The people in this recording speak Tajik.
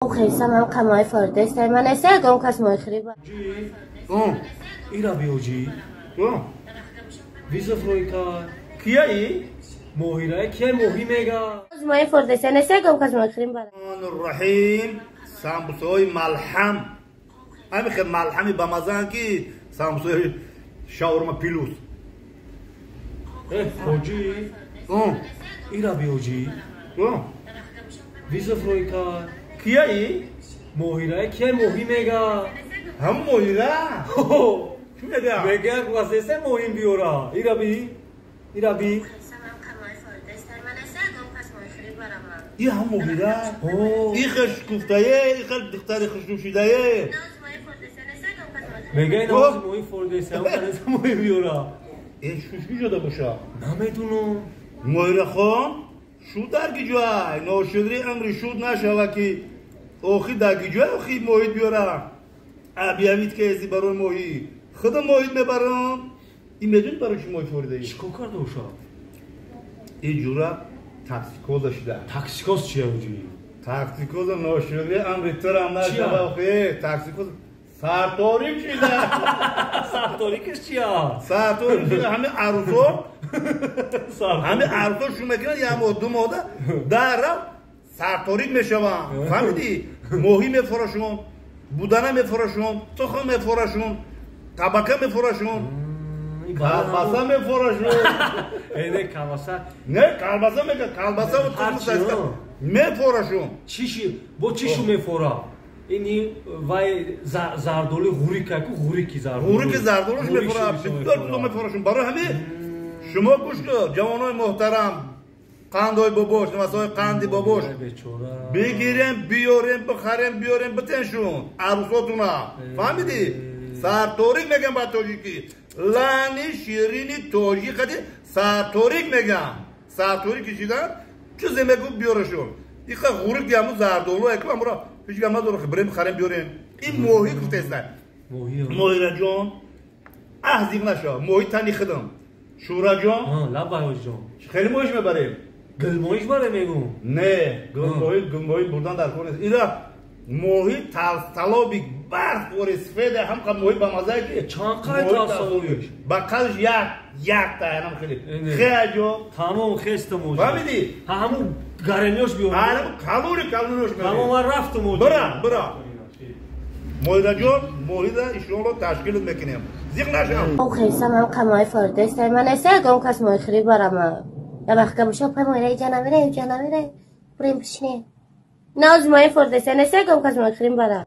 Хесам ҳам қамои фордестай. Ман эса ягон кас моихри ба. Ира биоҷи. Визов ройка. Кияи? Моҳира кияй моҳӣ мега. Мои фордестай неса ягон кас моихри ба. Раҳим самбусаҳои малҳам. Ҳамин хел малҳами бамазаан ки самбусаҳои шаурма плюс. Э, ҳоҷӣ. Ира биоҷи. Визов ройка. Кияи? Моҳира кияй моҳӣ мега. Ҳам моҳира? Чӣ мега? Мега вазеса моҳим биёра. Ира би. Ира би. И ҳам моҳира? И хел шукуфтае, и хел духтари хушнушидае. Мега ин ҳози моҳи фордеса, ҳам моҳи биёра. Э, шушки шуда боша? Намедунам. Моҳирахон, шуд дар гиҷай, ношудри амри шуд нашава ки охи дар гиҷай охи моҳид биёра. Объявить ки эзи барои моҳӣ. Худам моҳид мебарам. Ин медонӣ барои чӣ моҳи форидаи? Чӣ кор карда боша? Ин ҷура токсикоза шуда. Токсикоз чия ҳоҷӣ? Токсикоза ношудри амри турам нашава охи. Токсикоз сарторик шуда. Сарторикаш чия? Сарторик шуда. Ҳами арӯсо, ҳами арӯсо шу мекунад як моҳ ду моҳда дарра сарторик мешаванд. Фаҳмидӣ? Моҳӣ мефурӯшон, будана мефурӯшон, тухм мефурӯшон, табака мефурӯшон, колбаса мефурӯшон. Э, не колбаса. Не, колбаса мега, колбаса ва тухм саска мефурӯшон. Чиши, бо чишу мефура? Ини вай зардоли ғурика ку ғурики зардолу. Ғурики зардолуш мефура, бисёр чизо мефурӯшон. Барои ҳамин шумо гӯш кун, ҷавонои муҳтарам, қандои бобош, намасои қанди бобош. Бигирем, биёрем, бихарем, биёрем, битеншун арӯсотуна. Фаҳмидӣ? Сарторик меган ба тоҷикӣ. Лани ширини тоҷик қади сарторик меган. Сарторик кишидан чизе мегӯ биёрашун. Иқа ғурик яму зардолу яку амура ҳеҷ гап надора, бирем бихарем биёрем. Ин моҳӣ гуфтеста. Моҳираҷон, аҳ зиқ наша, моҳӣ тани худам. Шураҷон, лаббай ҳоҷиҷон. Хеле моҳиш мебарем. Гулмоҳиш барем мегӯм. Не, гулмоҳӣ, гулмоҳӣ бурдан дар кор нест. Ира моҳӣ талсалоби барф вори сфеда ҳам қа моҳӣ бамазае ки чанд қай талсалобиш? Ба қадш як, як та янам хеле. Хеаҷо. Тамом хестам оҷо. Фаҳмидӣ? Ҳа ҳамун гарениёш биёр. Ҳа калони калониёш мебарем. Тамом ман рафтам оҷо. Бира, бира. Моҳираҷон, моҳида ишонро ташкил мекунем. Зиқ нашам. Хесам ҳам қамои фордестай. Ман эса ягон кас моихри барам. Я вақт боша пай моира иҷа намера, иҷа намера. Бурем пишне. Ноз мои фордестай неса ягон кас моихри бара.